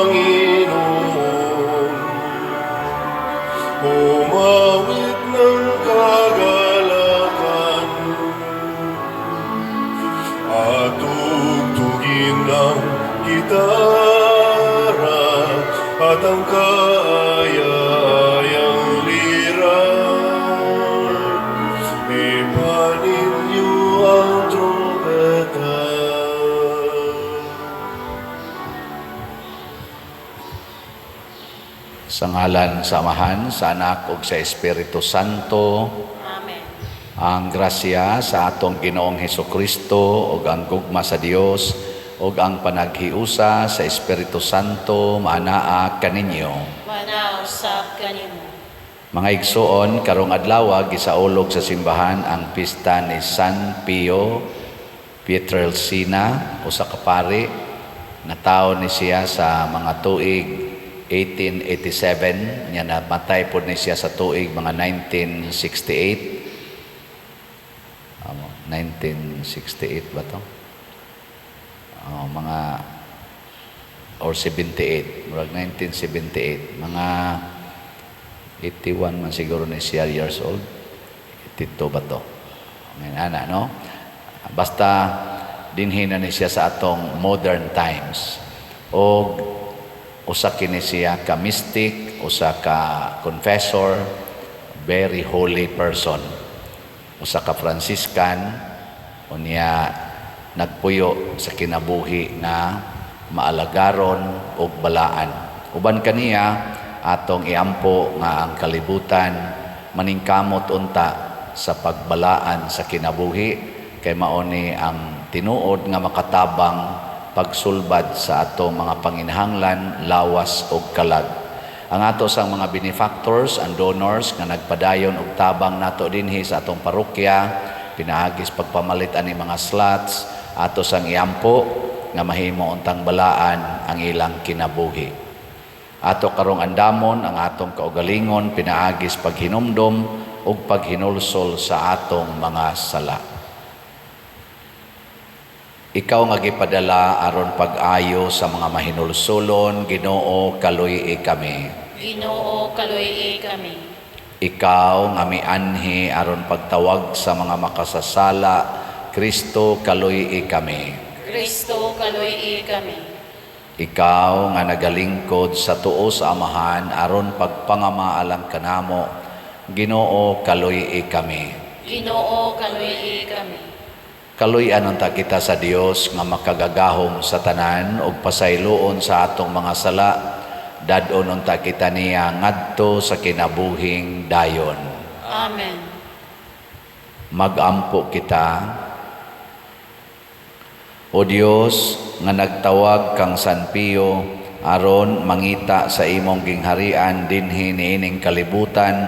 Panginoon. Umawit ng kagalakan at tugtugin ang gitara at ang kaaya-ayang lira. Ipa ninyo ang trumpeta. Sa ngalan sa Amahan, sa Anak ug sa Espiritu Santo. Amen. Ang grasya sa atong Ginoong Hesukristo ug ang gugma sa Dios ug ang panaghiusa sa Espiritu Santo maanaa kaninyo. Manaw usab kanimo. Mga igsuon, karong adlaw gisaulog sa simbahan ang pista ni San Pio Pietrelcina, usa ka pari. Natawo ni siya sa mga tuig 1887, nya namatay pod ni siya sa tuig mga 1968. Amo, 1968 ba to? Oh, mga or 78, murag 1978, mga 81 man siguro ni siya years old. 82 ba to? Ngayon, ana, no? Basta dinhi na ni siya sa atong modern times. Og usa kini siya ka mystic, usa ka confessor, very holy person. Usa ka Franciscan, unya nagpuyo sa kinabuhi nga maalagaron og balaan. Uban kaniya atong iampo nga ang kalibutan maningkamot unta sa pagbalaan sa kinabuhi kay mao ni ang tinuod nga makatabang pagsulbad sa atong mga panginahanglan, lawas og kalag. Ang ato sang mga benefactors and donors nga nagpadayon og tabang nato dinhi sa atong parokya, pinaagis pagpamalit ani mga slots, ato sang iampo nga mahimo untang balaan ang ilang kinabuhi. Ato karong andamon ang atong kaugalingon pinaagis paghinumdom ug paghinulsol sa atong mga sala. Ikaw nga gipadala aron pag-ayo sa mga mahinulsolon, Ginoo, kaluy-i kami. Ginoo, kaluy-i kami. Ikaw nga mianhi aron pagtawag sa mga makasasala, Kristo, kaluy-i kami. Kristo, kaluy-i kami. Ikaw nga nagalingkod sa tuo sa Amahan aron pagpangamaalang kanamo, Ginoo, kaluy-i kami. Ginoo, kaluy-i kami. Kaluy-an unta kita sa Dios nga makagagahom sa tanan ug pasayloon sa atong mga sala, dad-on unta kita niya ngadto sa kinabuhing dayon. Amen. Magampo kita. O Dios nga nagtawag kang San Pio aron mangita sa imong gingharian dinhi niining kalibutan,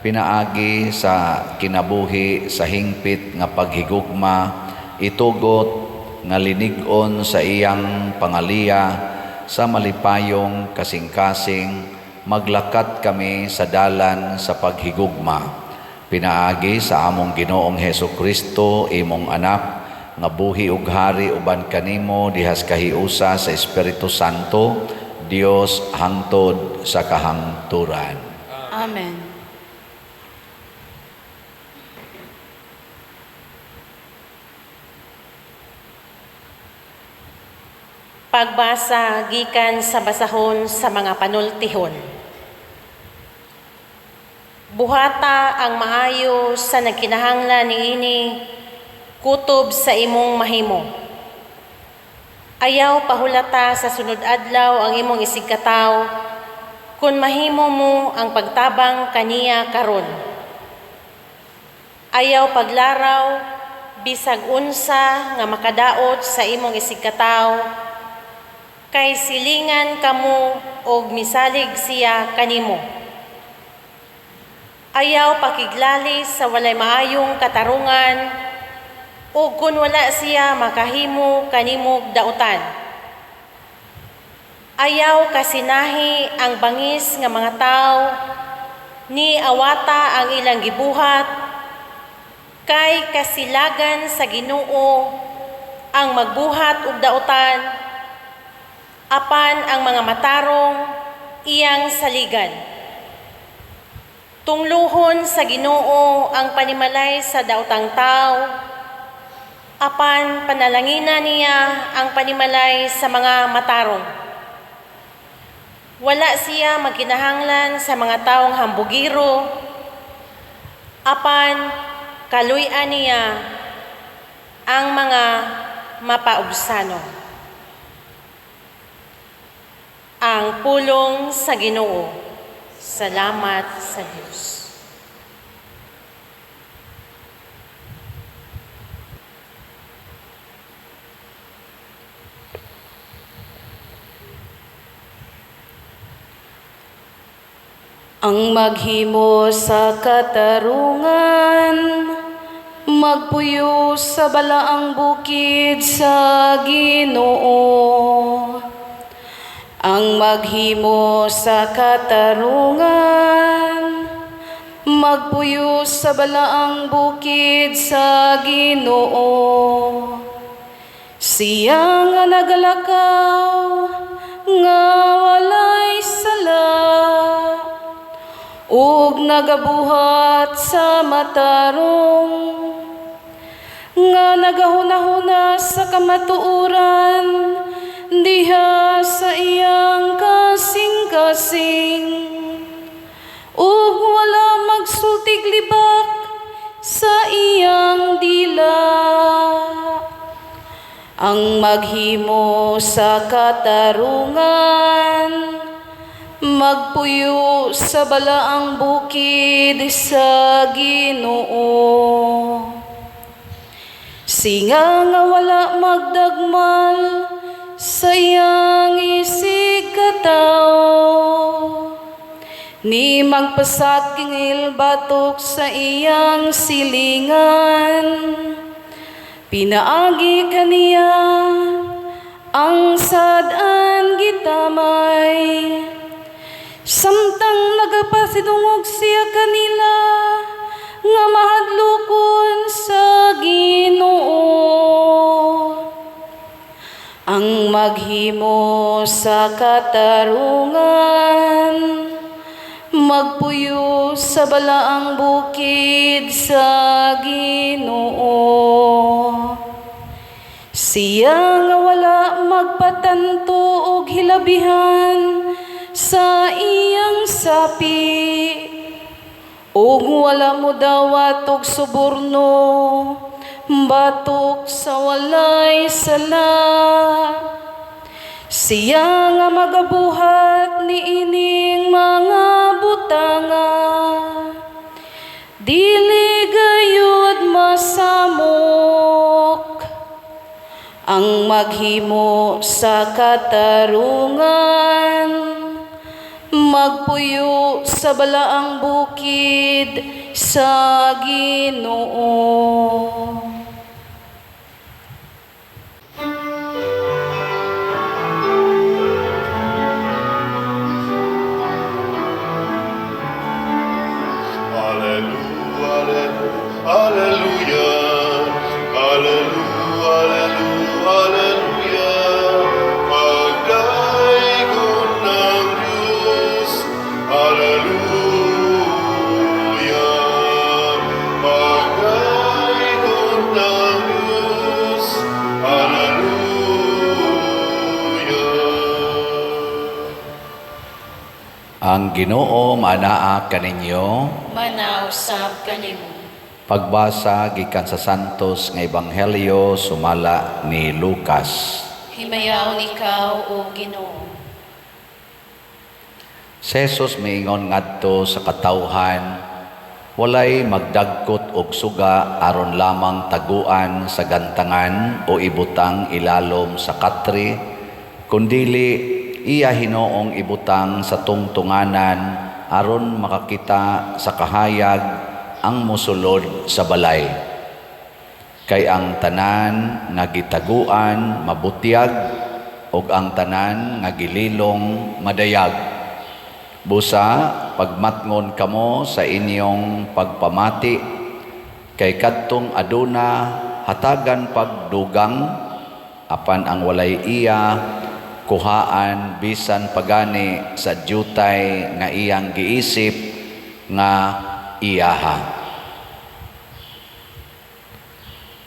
pinaagi sa kinabuhi sa hingpit nga paghigugma, itugot nga linig-on sa iyang pangaliya sa malipayong kasing-kasing, maglakat kami sa dalan sa paghigugma. Pinaagi sa among Ginoong Heso Kristo, imong anak, nga buhi ug hari uban kanimo dihas kahiusa sa Espiritu Santo, Dios hangtod sa kahangturan. Amen. Pagbasa gikan sa basahon sa mga panultihon. Buhata ang maayo sa nagkinahanglan niini, kutob sa imong mahimo. Ayaw pahulata sa sunod adlaw ang imong isigkataw, kun mahimo mo ang pagtabang kaniya karon. Ayaw paglaraw bisag unsa nga makadaot sa imong isigkataw, kay silingan kamo og misalig siya kanimo. Ayaw pakiglalis sa walay maayong katarungan, ug kun wala siya makahimo kanimog dautan. Ayaw kasinahi ang bangis nga mga tawo, ni awata ang ilang gibuhat, kay kasilagan sa Ginoo ang magbuhat og dautan. Apan ang mga matarong iyang saligan. Tungluhon sa Ginoo ang panimalay sa daotang tao, apan panalangina niya ang panimalay sa mga matarong. Wala siya magkinahanglan sa mga taong hambugiro, apan kaluy-an niya ang mga mapaubsanon. Ang pulong sa Ginoo. Salamat sa Dios. Ang maghimo sa katarungan, magpuyo sa balaang bukid sa Ginoo. Ang maghimo sa katarungan, magpuyo sa balaang bukid sa Ginoo. Siya nga nagalakaw, nga walay sala, ug nagabuhat sa matarong, nga nagahuna-huna sa kamatuoran diha sa iyang kasing-kasing, ug wala magsultig libak sa iyang dila. Ang maghimo sa katarungan, magpuyo sa balaang bukid sa Ginoo. Singa nga wala magdagmal sa iyang isig katawo, ni magpasakingil batok sa iyang silingan. Pinaagi kaniya ang sad-an gitamay, samtang nagapasidungog siya kanila nga mahadlokon sa Ginoo. Ang maghimo sa katarungan, magpuyo sa balaang bukid sa Ginoo. Siya nga wala magpatanto og hilabihan sa iyang sapi, ug wala modawat og suborno batok sa walay sala. Siya nga magabuhat niining mga butanga, dili gayud masamok. Ang maghimo sa katarungan, magpuyo sa balaang bukid sa Ginoo. Alleluia, alleluia, alleluia, alleluia, alleluia. Pagdaygon ng Diyos, alleluia. Pagdaygon ng Diyos, alleluia. Ang Ginoo maanaa kaninyo. Manausab kanimo. Pagbasa gikan sa Santos nga Ebanghelyo sumala ni Lucas. Himayaon ikaw, o Ginoo. Si Jesus miingon ngadto sa katawhan, walay magdagkot og suga aron lamang taguan sa gantangan o ibutang ilalom sa katre, kundili iya hinoong ibutang sa tungtunganan aron makakita sa kahayag ang mosulod sa balay. Kay ang tanan nga gitaguan mabutyag, ug ang tanan nga gililong madayag. Busa pagmatngon kamo sa inyong pagpamati, kay kadtong aduna hatagan pagdugang, apan ang walay iya kuhaan bisan pagani sa jutay nga iyang giisip nga iyaha.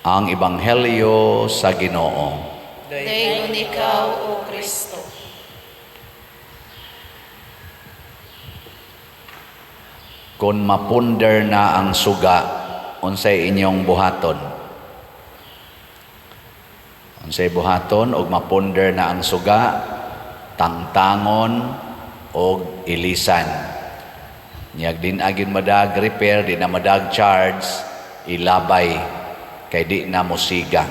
Ang Ebanghelyo sa Ginoo. Dayon ikaw, O Kristo. Kung mapunder na ang suga, unsay inyong buhaton? Unsay buhaton og mapunder na ang suga? Tangtangon og ilisan. Nyag din agin madag repair, di na madag charge, ilabay kay di na mosiga.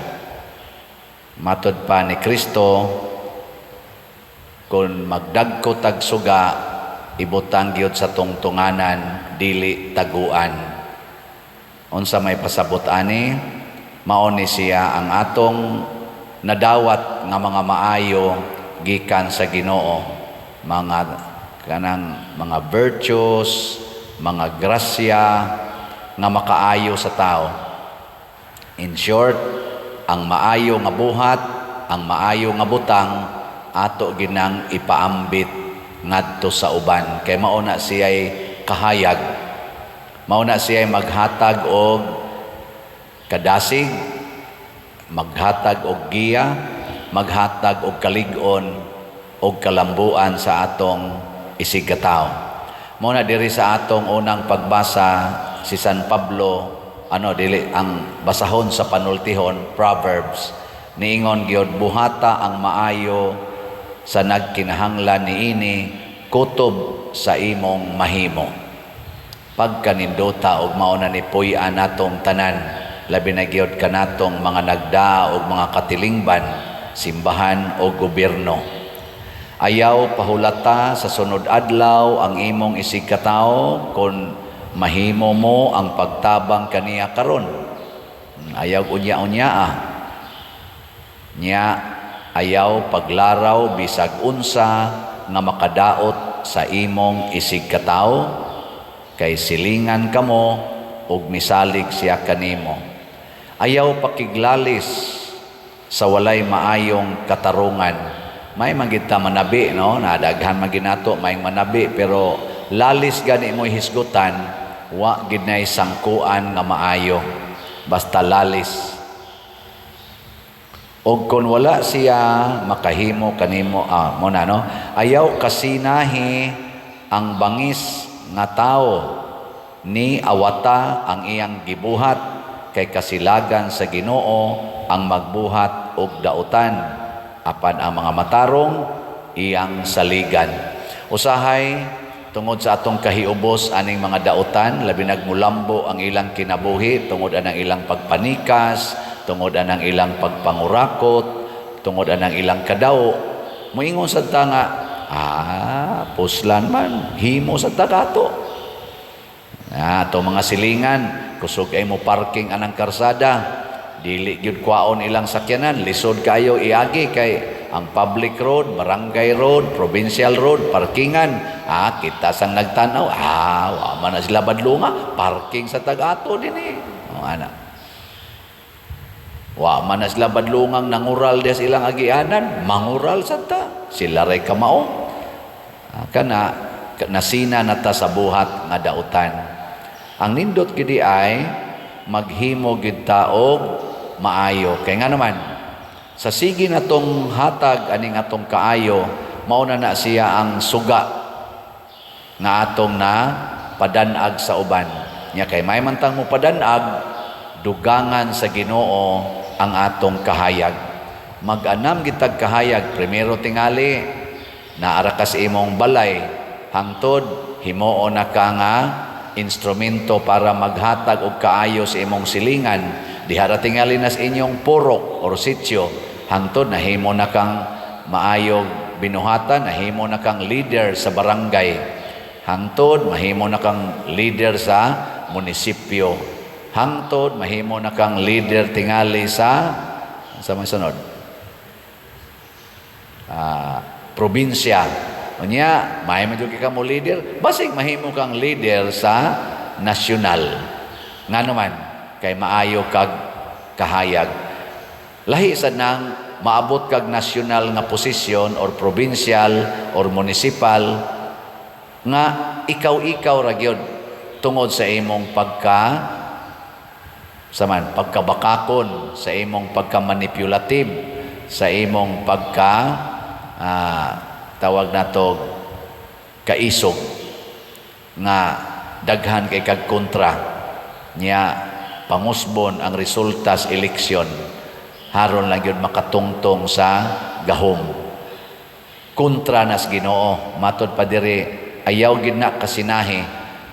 Matod pa ni Kristo, kung magdagko tag suga, ibutang gyud sa tungtunganan, dili taguan. Unsa may pasabot ani? Mao ni siya ang atong nadawat nga mga maayo gikan sa Ginoo, mga kanang mga virtues, mga grasya nga makaayo sa tao. In short, ang maayo nga buhat, ang maayo nga butang ato ginang ipaambit ngadto sa uban, kay mao na siya'y kahayag, mao na siya'y maghatag og kadasig, maghatag og giya, maghatag og kalig-on og kalambuan sa atong isigkatawo. Mao na diri sa atong unang pagbasa si San Pablo, ano dili ang basahon sa panultihon, Proverbs, niingon gyud, buhata ang maayo sa nagkinahanglan niini, kutob sa imong mahimo. Pagkanindota og mao na ni puy-an natong tanan, labi na gyud kanatong mga nagdaa og mga katilingban, simbahan o gobyerno. Ayaw pahulata sa sunod adlaw ang imong isigkatawo kung mahimo mo ang pagtabang kaniya karon. Ayaw unya-unya ah. Nya ayaw paglaraw bisag unsa nga makadaot sa imong isigkatawo, kay silingan kamo ug misalig siya kanimo. Ayaw pakiglalis sa walay maayong katarungan. May man gid ta manabi, no? Nadaghan man gid nato may manabi, pero lalis gani mo hisgutan, wa gid nay sangkuan nga maayo, basta lalis. Og kon wala siya makahimo kanimo, mo na, no? Ayaw kasinahi ang bangis nga tawo, ni awata ang iyang gibuhat, kay kasilagan sa Ginoo ang magbuhat og dautan, apan ang mga matarong iyang saligan. Usahay tungod sa atong kahiubos aning mga dautan, labi nagmulambo ang ilang kinabuhi tungod anang ilang pagpanikas, tungod anang ilang pagpangurakot, tungod anang ilang kadaw. Moingon sad ta nga, puslan man, himo sad ta kato. Ato mga silingan, kusog ay mo parking anang karsada, dili gyud kwaon ilang sakyanan, lisod kayo iagi kay ang public road, barangay road, provincial road, parkingan. Kita sang nagtanaw, wa man na sila badlunga, parking sa tag-ato dinhi. O ana. Wa man na sila badlungang nangural des ilang agianan, mangural sa ta. Sila ray kamao. Kana nasina na ta sa buhat nga dautan. Ang nindot gidi ay maghimo gid ta og maayo. Kay nga naman, sa sige natong hatag aning atong kaayo, mao na na siya ang suga nga atong na padanag sa uban. Nya kay may man tang mo padanag, dugangan sa Ginoo ang atong kahayag. Mag-anam gitag kahayag, primero tingali naara ka sa imong balay, hangtod himuon na ka nga instrumento para maghatag og kaayo sa imong silingan. Diha ra tingali nas inyong purok or sitio, hangtod nahimo na kang maayog binuhatan, nahimo na kang leader sa barangay, hangtod mahimo na kang leader sa munisipyo, hangtod mahimo na kang leader tingali sa may sunod, probinsya. Unya, mahimo jud ka mo leader, basig mahimo kang leader sa nasyonal. Ngano man, kay maayo kag kahayag. Lahi sad nang maabot kag nasyonal nga posisyon or provincial or municipal nga ikaw-ikaw ra gyud tungod sa imong pagka saman pagkabakakon, sa imong pagka-manipulative, sa imong pagka tawag nato kaisog nga daghan kay kag kontra niya, pangusbon ang resulta sa eleksyon haron lang yun makatungtong sa gahom kontra nas Ginoo. Matod pa diri, ayaw gid na kasinahi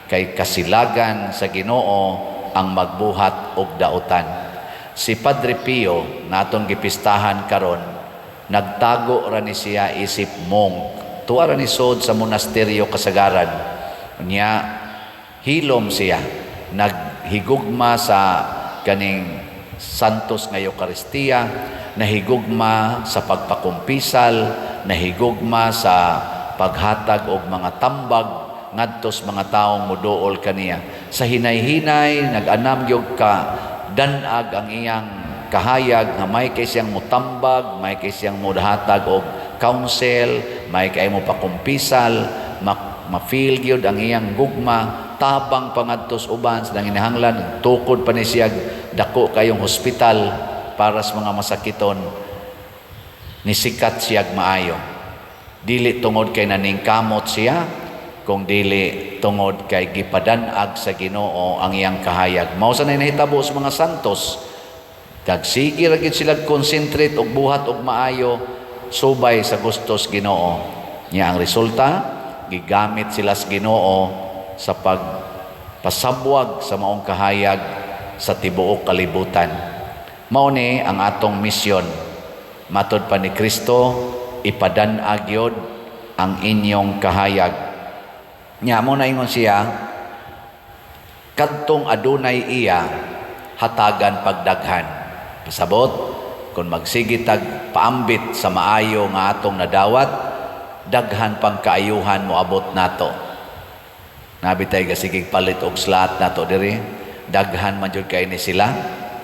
kay kasilagan sa Ginoo ang magbuhat og dautan. Si Padre Pio nga atong gipistahan karon, nagtago ra ni siya isip monk. Tuwa ra ni sod sa monasteryo kasagaran niya. Hilom siya, naghigugma sa kaning Santos nga Eukaristiya, nahigugma sa pagpakumpisal, nahigugma sa paghatag og mga tambag ngadto sa mga taong moduol kaniya. Sa hinay-hinay nag-anam gyud ka danag ang iyang kahayag nga may kay siyang mutambag, may kay siyang muhatag og counsel, may kay mo pakumpisal, ma-feel gyud ang iyang gugma, tabang pangadtos uban sa nanginahanglan, tukod pa ni siya dako kayong hospital para sa mga masakiton. Nisikat siyag maayo. Dili tungod kay naningkamot siya, kung dili tungod kay gipadanag sa Ginoo ang iyang kahayag. Mao sa nahitabo sa mga santos. Kag sige ra gyud sila concentrate og buhat og maayo subay sa gustos Ginoo. Nya ang resulta, gigamit sila sa Ginoo sa pagpasabwag sa maong kahayag sa tibuok kalibutan. Mao ni ang atong misyon. Matod pa ni Kristo, ipadan-ag gyud ang inyong kahayag. Nya mo na ingon siya, kadtong adunay iya, hatagan pagdaghan. Pasabot, kung magsige tag paambit sa maayo nga atong nadawat, daghan pang kaayuhan moabot nato. Nabi tay gasigig palit og slot nato diri, daghan man jud kay ni sila.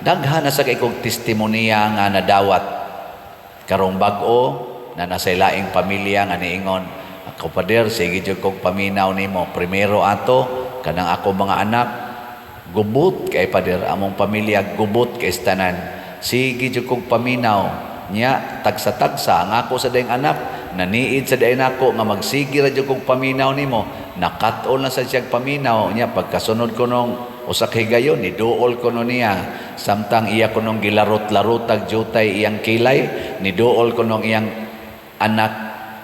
Daghan na sa kay kog testimonya nga nadawat. Karong bag-o na nasa laing pamilya nga niingon, "Ako, pader, sige jud kog paminaw nimo. Primero ato kanang ako mga anak gubot kay, pader, among pamilya gubot kay tanan. Sige jud kog paminaw." Nya tagsa-tagsa ang ako sa daing anak naniid sa daing nako nga magsige ra jud kog paminaw nimo. Nakat-on na sa siyag paminaw nya. Pagkasunod ko nung usa ka higayon, niduol ko no niya samtang iya ko nung gilarot-larotag jutay iyang kilay. Niduol ko nung iyang anak,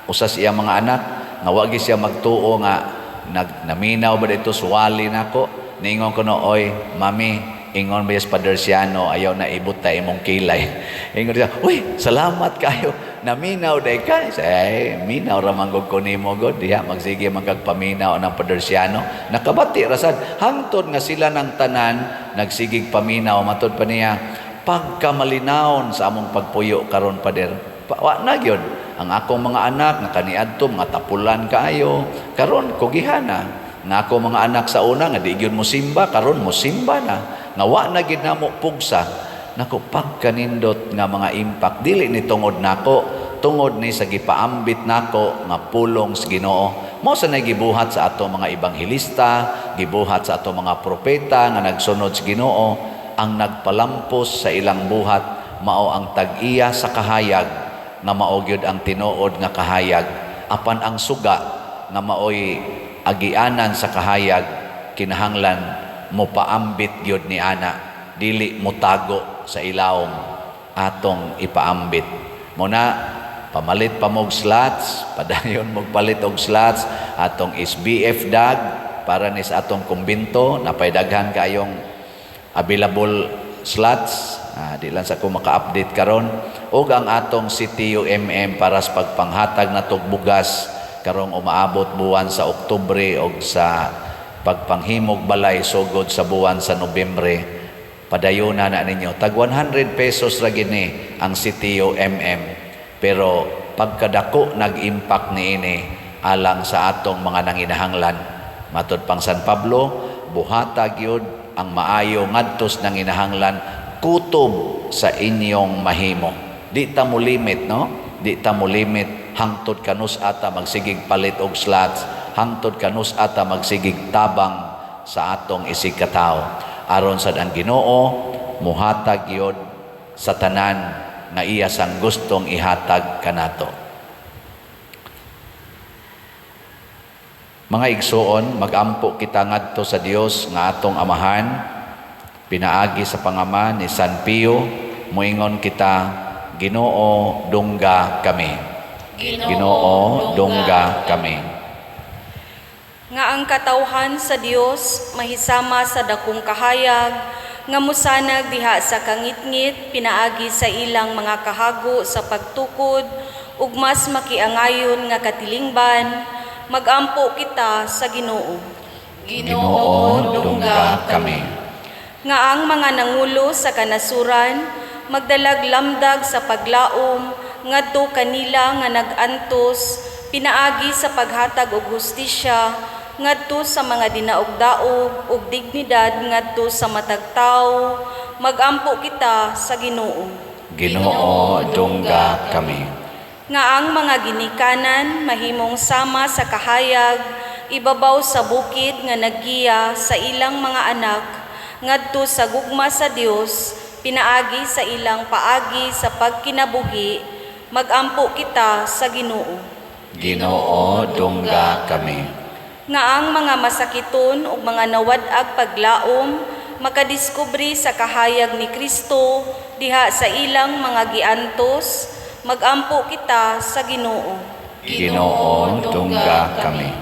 usa sa iyang mga anak, nga wa gyud siya magtuo nga nag naminaw ba dito suwali nako. Niingon ko no, "Oy mami, ingon ba Father Siano, ayaw na ibot ta imong kilay." Ingon siya, "Uy, salamat kayo, naminaw day ka." Say, "Minaw ra man gud ko nimo god diha, magsige man kag paminaw ng Father Siano." Nakabati ra sad hangtod nga sila ng tanan nagsigig paminaw. Matod pa niya, pagkamalinawon sa among pagpuyo karon, pader. Wa na gyud ang akong mga anak nga kaniadto mga tapulan kaayo, karon kugihan na. Nga ako mga anak sa una nga di gyud mo simba, karon mo simba na. Nga wa na gid namo pugsa. Nako, pagkanindot nga mga impact, dili ni tungod nako, tungod ni sa gipaambit nako nga pulong sa Ginoo. Mao sa gibuhat sa ato mga ebanghelista, gibuhat sa ato mga propeta nga nagsunod sa Ginoo. Ang nagpalampos sa ilang buhat mao ang tag-iya sa kahayag nga mao gyud ang tinuod nga kahayag. Apan ang suga nga maoy agianan sa kahayag, kinahanglan mo paambit gyud ni ana, dili motago sa ilawom. Atong ipaambit mo na. Pamalit pa mog slots, padayon mog palit og slots atong SBF dag para ni sa atong kumbinto. Napay daghan kayong available slots. Di lang sa ko maka-update karon. Ug ang atong CTUMM para sa pagpanghatag na bugas karong umaabot buwan sa Oktubre og sa pagpanghimog balay sugod sa buwan sa Nobyembre. Padayon na ninyo. Tag 100 pesos ra gid ni ang CTUMM, pero pagkadako nag-impact niini alang sa atong mga nanginahanglan. Matod pang San Pablo, buhata gyud ang maayo ngadtos nanginahanglan kutob sa inyong mahimo. Di ta mo limit, no? Di ta mo limit hangtod kanus ata magsigig palit og slots, hangtod kanus ata magsigig tabang sa atong isig katawo. Aron sad ang Ginoo muhatag gyud sa tanan nga iya sang gustong ihatag kanato. Mga igsuon, magampo kita ngadto sa Dios nga atong Amahan, pinaagi sa pangama ni San Pio, moingon kita, Ginoo, dungga kami. Ginoo, dungga kami. Nga ang katawhan sa Dios mahisama sa dakong kahayag nga musanag diha sa kangitngit pinaagi sa ilang mga kahago sa pagtukod ug mas makiangayon nga katilingban, magampo kita sa Ginoo. Ginoo, dungga kami. Nga ang mga nangulo sa kanasuran magdalag lamdag sa paglaom ngadto kanila nga nag-antos pinaagi sa paghatag og hustisya ngadto sa mga dinaog-daog ug dignidad ngadto sa matag tawo, magampo kita sa Ginoo. Ginoo, dungga kami. Nga ang mga ginikanan mahimong sama sa kahayag ibabaw sa bukid nga naggiya sa ilang mga anak ngadto sa gugma sa Dios pinaagi sa ilang paagi sa pagkinabuhi, magampo kita sa Ginoo. Ginoo, dungga kami. Nga ang mga masakiton ug mga nawad-ag paglaom makadiskubre sa kahayag ni Kristo diha sa ilang mga giantos, magampo kita sa Ginoo. Ginoo, dungga kami.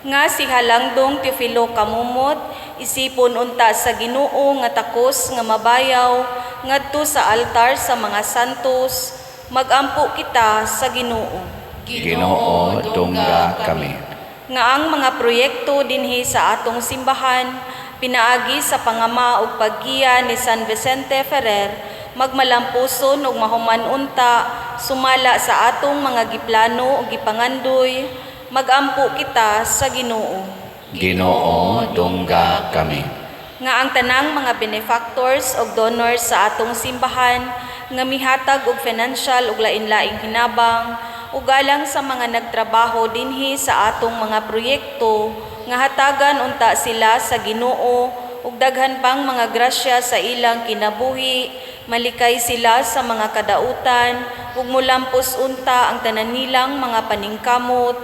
Nga si Halangdong Teofilo Camomot isipon unta sa Ginoo nga takos nga mabayaw ngadto sa altar sa mga santos, magampo kita sa Ginoo. Ginoo, dungga kami. Nga ang mga proyekto dinhi sa atong simbahan pinaagi sa pangama ug paggiya ni San Vicente Ferrer magmalampuson ug mahuman unta sumala sa atong mga giplano ug gipangandoy, magampo kita sa Ginoo. Ginoo, dungga kami. Nga ang tanang mga benefactors ug donors sa atong simbahan nga mihatag og financial ug lain-laing hinabang ug alang sa mga nagtrabaho dinhi sa atong mga proyekto nga hatagan unta sila sa Ginoo ug daghan pang mga grasya sa ilang kinabuhi, malikay sila sa mga kadautan ug mulampos unta ang tanan nilang mga paningkamot,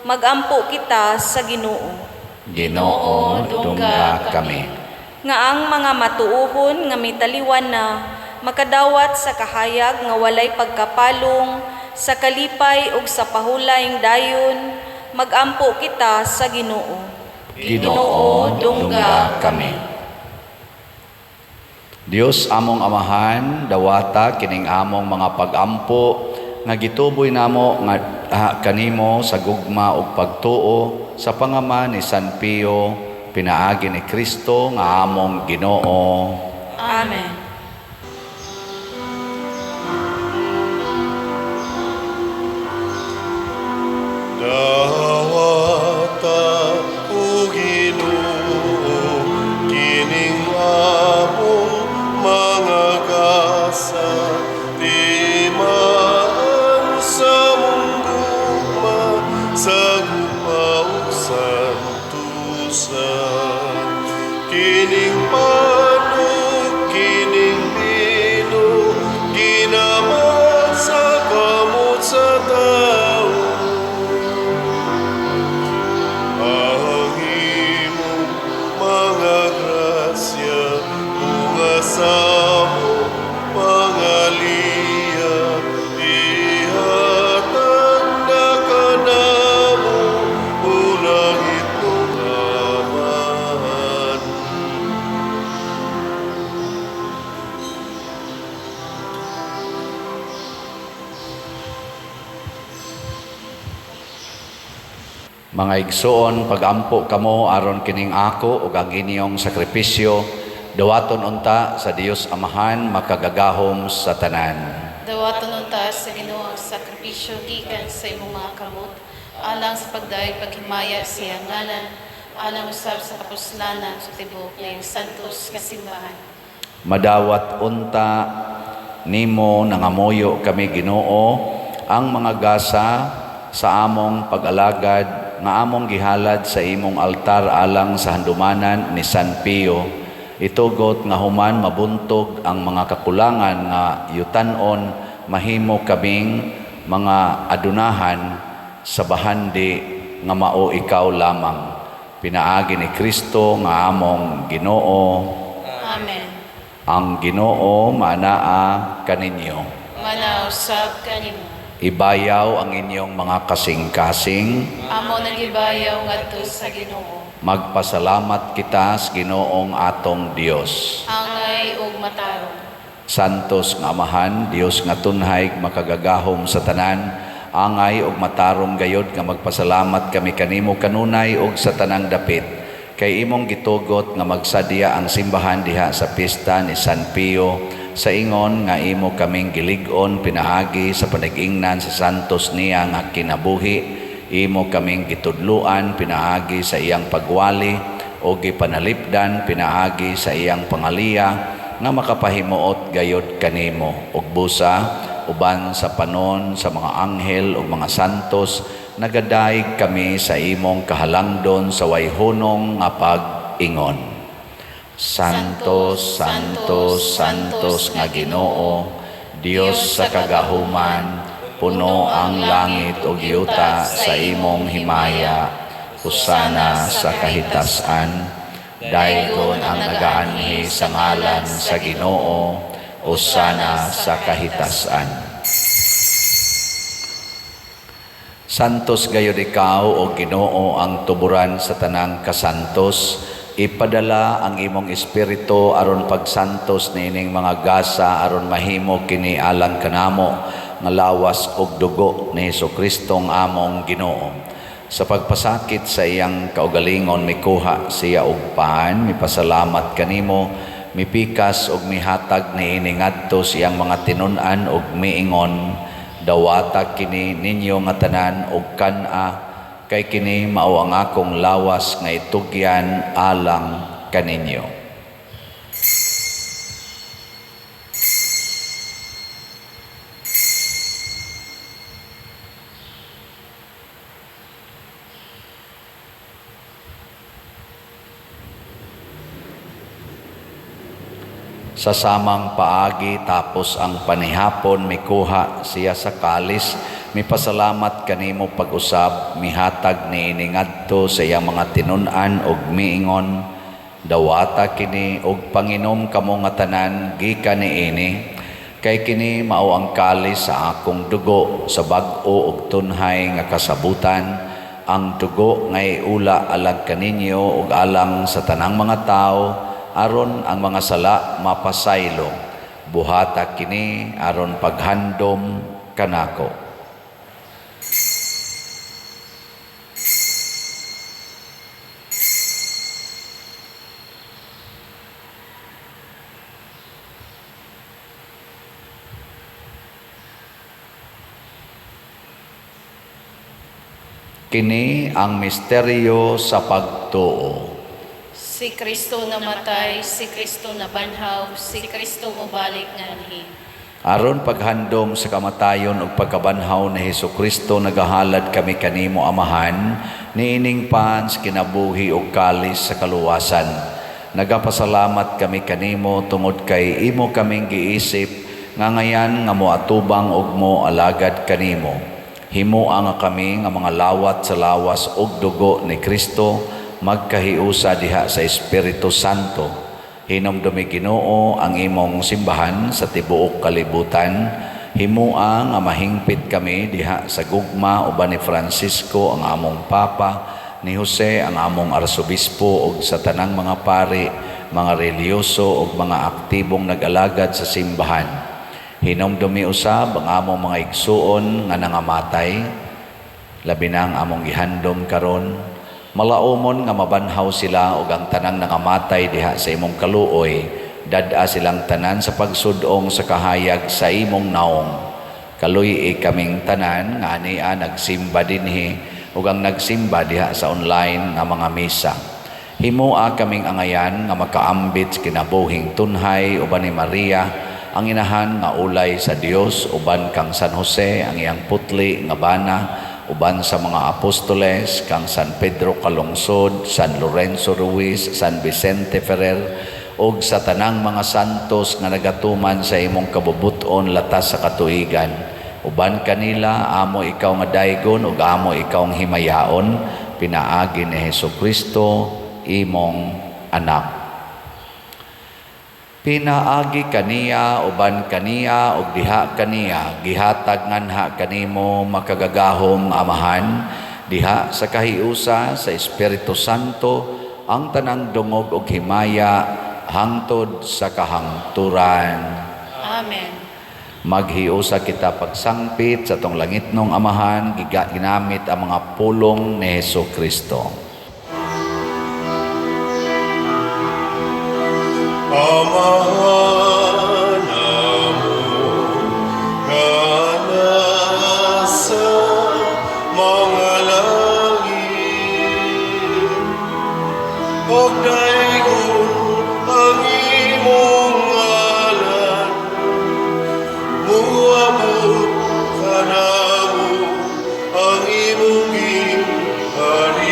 magampo kita sa Ginoo. Ginoo, dungga kami. Nga ang mga matuohon nga mitaliwan na makadawat sa kahayag nga walay pagkapalong sa kalipay ug sa pahulayng dayon, magampo kita sa Ginoo. Ginoo, dungga kami. Dios among Amahan, dawata kining among mga pagampo nga gituboy namo nga kanimo sa gugma ug pagtuo sa pangama ni San Pio, pinaagi ni Kristo nga among Ginoo. Amen. Dawata o Ginoo kining among mga gasa, timaan sa mong gugma sa gugma ug santusa. Kining pan ug kining bino ginamat sa kamot sa tawo. Ang imong mga grasya, bunga sa among mga liya, ihatag na kanamo, o langit mong Amahan. Mga igsoon, pagampo kamo aron kining ako ug ang inyong sakripisyo dawaton unta sa Dios Amahan makagagahom sa tanan. Dawaton unta sa Ginoo ang sakripisyo gikan sa imong mga kamot alang sa pagdayeg paghimaya sa iyang ngalan, alang usab sa kapuslanan sa tibuok niyang santos nga simbahan. Madawat unta Nimo nangamuyo kami, Ginoo, ang mga gasa sa among pag-alagad nga among gihalad sa imong altar alang sa handumanan ni San Pio, itugot nga human mabuntog ang mga kakulangan nga yutanon, mahimo kaming mga adunahan sa bahandi nga mao ikaw lamang, pinaagi ni Kristo nga among Ginoo. Amen. Ang Ginoo maanaa kaninyo. Manausab kanimo. Ibayaw ang inyong mga kasing-kasing. Amo nagibayaw ngadto sa Ginoo. Magpasalamat kita sa Ginoong atong Dios. Angay ug matarong. Santos nga Amahan, Dios nga tunhay makagagahom sa tanan, angay ug matarong gayod nga magpasalamat kami kanimo kanunay ug sa tanang dapit, kay imong gitugot nga magsadya ang simbahan diha sa pista ni San Pio, sa ingon nga imo kaming gilig-on pinaagi sa panag-ingnan sa santos niya nga kinabuhi, imo kaming gitudluan pinaagi sa iyang pagwali o gipanalipdan pinaagi sa iyang pangaliya nga makapahimuot gayod kanimo. Ug busa uban sa panon sa mga anghel ug mga santos, nagadaig kami sa imong kahalangdon sa wayhunong nga pag-ingon. Santos, Santos, Santos nga Ginoo, Dios sa kagahuman, puno ang langit ug yuta sa imong himaya. Hosana sa kahitasan. Daygon ang nagaanhi sa ngalan sa Ginoo. Hosana sa kahitasan. Santos gayud ikaw, o Ginoo, ang tuburan sa tanang kasantos. Ipadala ang imong espiritu aron pagsantos niining mga gasa aron mahimo kini alang kanamo nga lawas ug dugo ni Hesukristo nga among Ginoo. Sa pagpasakit sa iyang kaugalingon, mikuha siya og pan, mipasalamat kanimo, mipikas ug mihatag niini ngadto sa iyang mga tinun-an ug miingon: "Dawata kini ninyo nga tanan ug kan-a, kay kini mao ang akong lawas nga itugyan alang kaninyo." Sa samang paagi, tapos ang panihapon, mikuha siya sa kalis, mipasalamat kanimo pag-usab, mihatag niini ngadto sa iyang mga tinun-an ug miingon: "Dawata kini ug panginom kamo nga tanan gikan niini, kay kini mao ang kalis sa akong dugo sa bag-o ug tunhay nga kasabutan, ang dugo nga iula alang kaninyo ug alang sa tanang mga tawo aron ang mga sala mapasaylo. Buhata kini aron paghandom kanako." Kini ang misteryo sa pagtuo. Si Kristo namatay, si Kristo nabanhaw, si Kristo mobalik nganhi. Aron paghandom sa kamatayon ug pagkabanhaw ni Hesukristo, nagahalad kami kanimo, Amahan, niining pan sa kinabuhi ug kalis sa kaluwasan. Nagapasalamat kami kanimo tungod kay imo kaming giisip nga ngayan nga moatubang ug mo alagad kanimo. Himoa nga kami nga mga lawat sa lawas ug dugo ni Kristo magkahiusa diha sa Espiritu Santo. Hinumdumi, Ginoo, ang imong simbahan sa tibuok kalibutan. Himoa nga mahingpit kami diha sa gugma uban ni Francisco ang among Papa, ni Jose ang among Arsobispo ug sa tanang mga pari, mga relihiyoso ug mga aktibong nag-alagad sa simbahan. Hinumdumi usab ang among mga igsuon nga nangamatay, labi na ang among gihandom karon. Malaumon nga mabanhaw sila ug ang tanang nangamatay diha sa imong kaluoy, dad-a silang tanan sa pagsudong sa kahayag sa imong naong. Kaluy-i kaming tanan nga ania nagsimba dinhi ug ang nagsimba diha sa online nga mga misa. Himoa kaming angayan nga makaambit sa kinabuhing tunhay uban ni Maria, ang inahan nga ulay sa Dios, uban kang San Jose, ang iyang putli nga bana, uban sa mga apostoles, kang San Pedro Calungsod, San Lorenzo Ruiz, San Vicente Ferrer, ug sa tanang mga santos nga nagatuman sa imong kabubuton latas sa katuigan. Uban kanila, amo ikaw nga daygon ug amo ikaw ang himayaon, pinaagi ni Hesus Kristo, imong anak. Pinaagi kaniya, uban kaniya, ug diha kaniya, gihatag nganha kanimo, makagagahom Amahan, diha sa kahiusa sa Espiritu Santo, ang tanang dungog ug himaya hangtod sa kahangturan. Amen. Maghiusa kita pagsangpit sa atong langitnong Amahan, ginamit ang mga pulong ni Hesus Kristo. Amahan namo nga nasa mga langit, pagdaygon ang imong ngalan, muabot kanamo ang imong gingharian.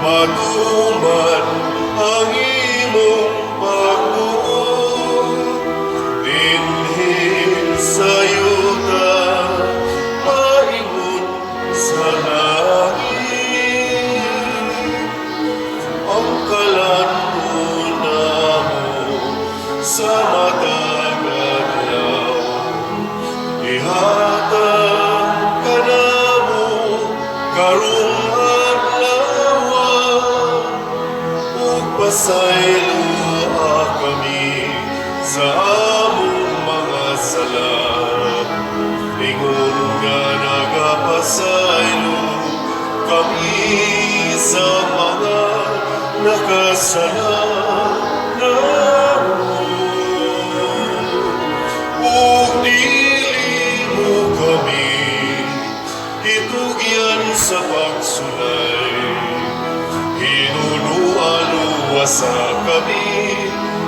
Matuman ang imong pagbuot dinhi sa yuta maingon sa langit. Ang kalan-on namo sa matag adlaw, ihatag kanamo karong adlaw, ug pasayloa kami sa among mga sala, ingon nga nagapasaylo kami sa mga nakasala namo. Ug dili mo kami itugyan sa pagsulay, hinunua luwasa kami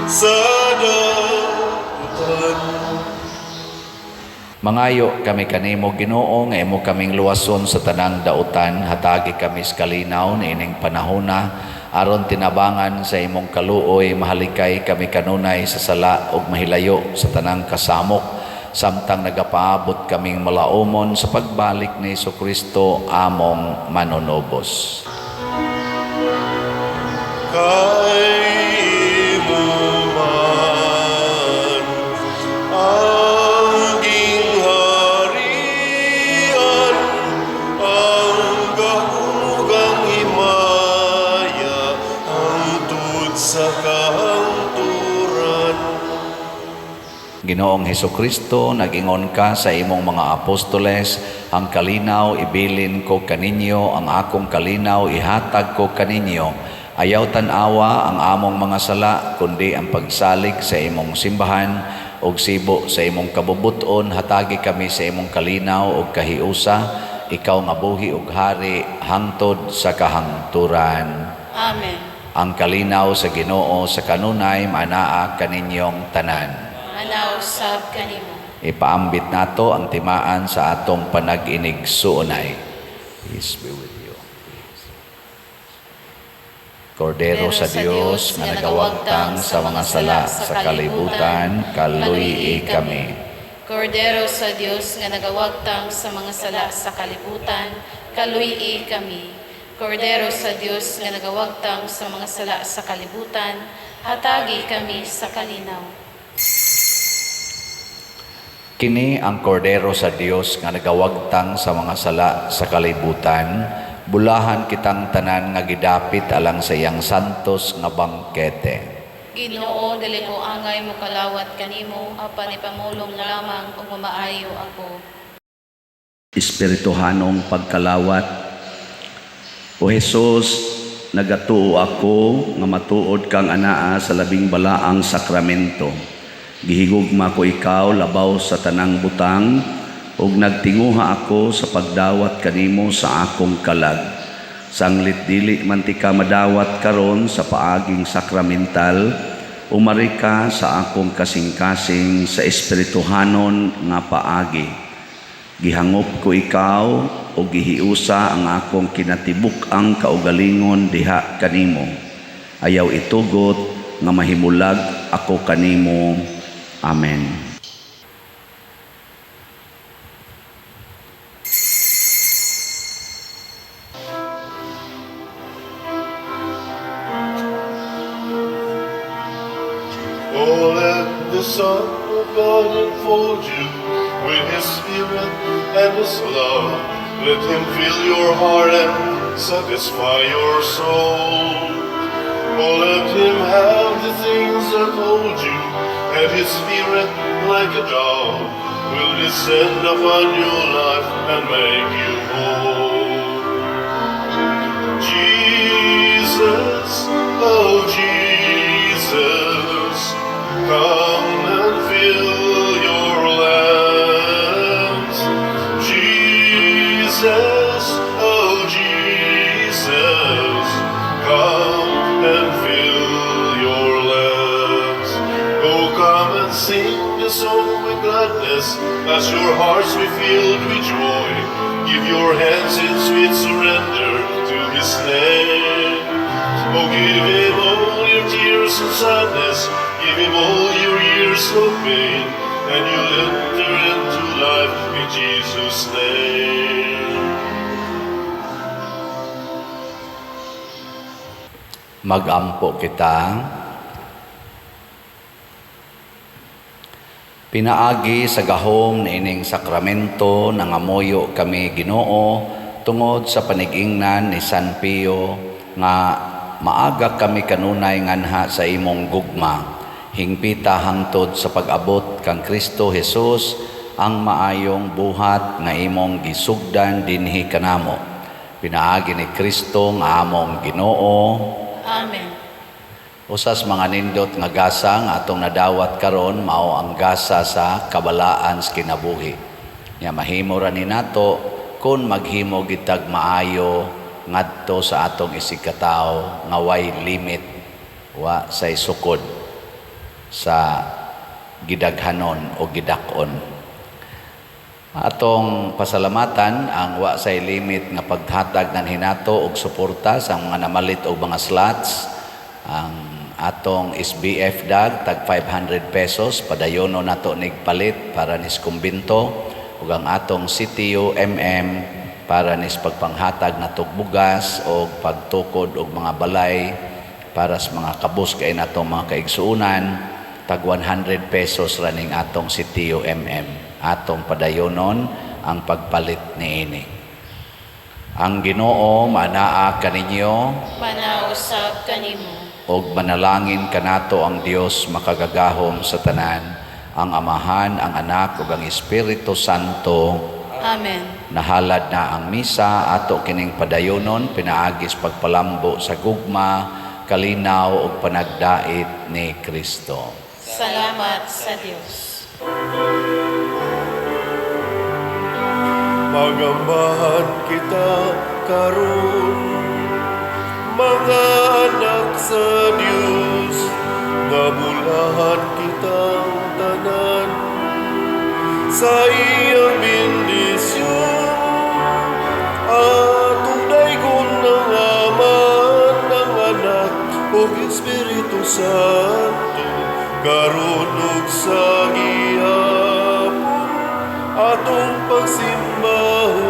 sa dautan. Mangayo kami kanimo, Ginoo, nga imo kaming luwason sa tanang dautan. Hatagi kami sa kalinaw niining panahona, aron tinabangan sa imong kaluoy mahalikay kami kanunay sa sala ug mahilayo sa tanang kasamok, samtang nagapaabot kaming malaumon sa pagbalik ni Kristo among manunubos. Kay imo man ang gingharian, ang gahom ug ang himaya, hangtod sa kahangturan. Ginoong Hesus Kristo, nagingon ka sa imong mga apostoles, "Ang kalinaw ibilin ko kaninyo, ang akong kalinaw ihatag ko kaninyo." Ayaw tan-awa ang among mga sala, kundi ang pagsalig sa imong simbahan, ug sibo sa imong kabubuton, hatagi kami sa imong kalinaw ug kahiusa, ikaw nga buhi ug hari hangtod sa kahangturan. Amen. Ang kalinaw sa Ginoo sa kanunay manaa kaninyong tanan. Manaa usab kanimo. Ipaambit nato ang timaan sa atong panag-inigsuonay. Peace be with you. Kordero sa Dios nga nagawagtang sa mga sala sa kalibutan, kaluy kami. Kordero sa Dios nga nagawagtang sa mga sala sa kalibutan, kaluy kami. Kordero sa Dios nga nagawagtang sa mga sala sa kalibutan, hatagi kami sa kalinaw. Kini ang Kordero sa Dios nga nagawagtang sa mga sala sa kalibutan, bulahan kitang tanan nga gidapit alang sa iyang santos nga bangkete. Ginoo, dili ko angay mokalawat kanimo, apan ipamulong lamang ug mamaayo ako. Espirituhanong pagkalawat. O Hesus, nagatuo ako nga matuod kang anaa sa labing balaang sakramento. Gihigugma ko ikaw labaw sa tanang butang ug nagtinguha ako sa pagdawat kanimo sa akong kalag. Sanglit dili man tika madawat karon sa paaging sakramental, Umari ka sa akong kasing-kasing sa espirituhanon nga paagi. Gihangop ko ikaw o gihiusa ang akong kinatibuk-ang kaugalingon diha kanimo. Ayaw itugot nga mahimulag ako kanimo. Amen. Oh, let the Son of God enfold you with His Spirit and His love. Let Him fill your heart and satisfy your soul. Oh, let Him have the things that hold you, and His Spirit, like a dove, will descend upon your life and make you whole. Jesus, oh Jesus, come and fill your lands. Jesus, oh Jesus, come and fill your lands. Oh, come and sing a song with gladness as your hearts be filled with joy. Give your hands in sweet surrender to His name. Oh, give Him all your tears and sadness. Give Him all your years of pain, and you'll enter into life in Jesus' name. Magampo kita. Pinaagi sa gahom niining sakramento nangamuyo kami Ginoo tungod sa panigingnan ni San Pio nga maaga kami kanunay nganha sa imong gugma, hingpita hangtod sa pag-abot kang Kristo Jesus ang maayong buhat nga imong gisugdan dinhi kanamo. Pinaagi ni Kristo nga among Ginoo. Amen. Usas mga nindot nga gasa nga atong nadawat karon mao ang gasa sa kabalaan sa kinabuhi. Nya mahimo ra ni nato kun maghimo gitag maayo ngadto sa atong isigkatawo nga way limit, wa say sukod sa gidaghanon o gidak-on. Atong pasalamatan ang wa say limit nga paghatag ng hinato og suporta sa mga namalit og mga slots. Ang atong SBF dag tag 500 pesos padayono nato nigpalit para nis kumbinto, ug ang atong CTU MM para nis pagpanghatag natog bugas og pagtukod og mga balay para sa mga kabus kay natong mga kaigsuonan, tag 100 pesos raning atong CTU MM. Atong padayonon ang pagpalit niini. Ang Ginoo manaa kaninyo, Manausab kanimo, og manalangin kanato ang Dios makagagahom sa tanan, ang Amahan, ang Anak ug ang Espiritu Santo. Amen. Nahalad na ang misa ato kining padayonon pinaagis pagpalambo sa gugma, kalinaw ug panagdait ni Kristo. Salamat sa Dios. Magambahan kita karon, mga anak sa Dios, nabulahan kitang tanan sa iyang bendisyon. Atong daygon ng Ama, ng Anak ug Espiritu Santo, karon ug sa gihapon atong pagsimbahon.